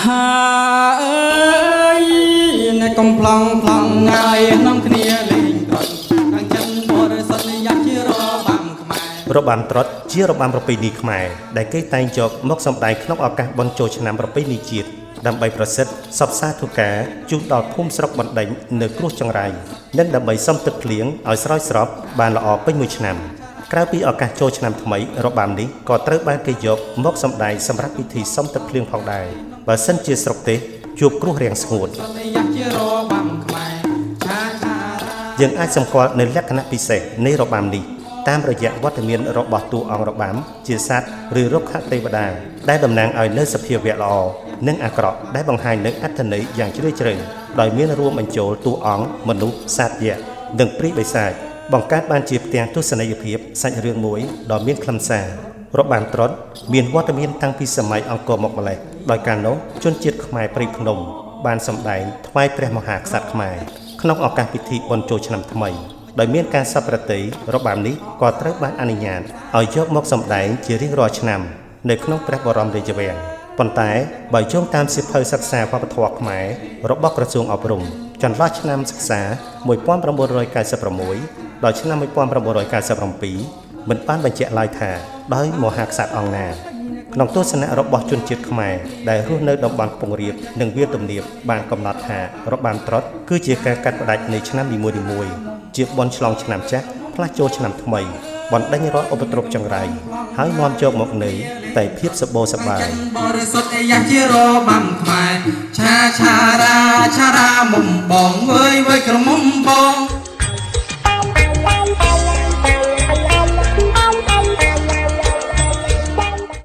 ហាអើយអ្នកកំប្លង់ប្លង់ងាយនាំគ្នាលេងត្រុតខាងចិនបរិសុទ្ធយ៉ាក់ជារបាំខ្មែរ របាំត្រុដិជារបាំប្រពៃណីខ្មែរដែលគេតែងយកមកសម្ដែងក្នុងឱកាសបុណ្យចូលឆ្នាំប្រពៃណីជាតិដើម្បីប្រសិទ្ធសពសាធុការជូនដល់ភូមិស្រុកបណ្ដេញនៅគ្រោះចង្រៃនិងដើម្បីសុំទឹកភ្លៀងឲ្យស្រោចស្រពបានល្អពេញមួយឆ្នាំក្រៅពីឱកាសចូលឆ្នាំថ្មីរបាំនេះក៏ត្រូវបានគេយកមកសម្ដែងសម្រាប់ពិធីសុំទឹកភ្លៀងផងដែរបើសិនជាស្រុកទេសជួបគ្រោះរាំងស្ងួត យ៉ាក់ជារបាំខ្មែរឆាឆារា យើងអាចសម្គាល់នៅលក្ខណៈពិសេសនៃរបាំនេះតាមរយៈវត្តមានរបស់តួអង្គរបាំជាសត្វឬរុក្ខទេវតាដែលតំណាងឲ្យនូវសភាវៈល្អនិងអាក្រក់ដែលបង្ហាញនូវអត្ថន័យយ៉ាងជ្រាលជ្រៅដោយមានរួមបញ្ចូលតួអង្គមនុស្សសត្វយក្សនិងព្រាយបិសាចបង្កើតបានជាផ្ទាំងទស្សនីយភាពសាច់រឿងមួយដ៏មានខ្លឹមសាររបាំត្រុដិមានវត្តមានតាំងពីសម័យអង្គរមកម្លេះដោយកាលនោះជនជាតិខ្មែរព្រៃភ្នំបានសម្ដែងថ្វាយព្រះមហាក្សត្រខ្មែរ ក្នុងឱកាសពិធីបុណ្យចូលឆ្នាំថ្មីដោយមានការសពរតីរបាំនេះក៏ត្រូវបានអនុញ្ញាតឲ្យយកមកសម្ដែងជារៀងរាល់ឆ្នាំនៅក្នុងព្រះបរមរាជវាំងប៉ុន្តែបើយោងតាមសៀវភៅសិក្សាវប្បធម៌ខ្មែររបស់ក្រសួងអប់រំចន្លោះឆ្នាំសិក្សា1996ដល់ឆ្នាំ1997មិនបានបញ្ជាក់ឡើយថាដោយមហាក្សត្រអង្គណា ក្នុងទស្សនៈរបស់ជនជាតិខ្មែរដែលរស់នៅតំបន់ខ្ពង់រាបនិងវាលទំនាបបានកំណត់ថារបាំត្រុដិគឺជាការកាត់ផ្តាច់នៃឆ្នាំនីមួយៗជាបុណ្យឆ្លងឆ្នាំចាស់ផ្លាស់ចូលឆ្នាំថ្មីបណ្ដេញរាល់ឧបទ្រពចង្រៃហើយនាំយកមកនូវតែភាពសម្បូរសប្បាយ បរិសុទ្ធយ៉ាក់ជារបាំខ្មែរឆាឆារាឆារាមុំបងវើយវើយក្រមុំបង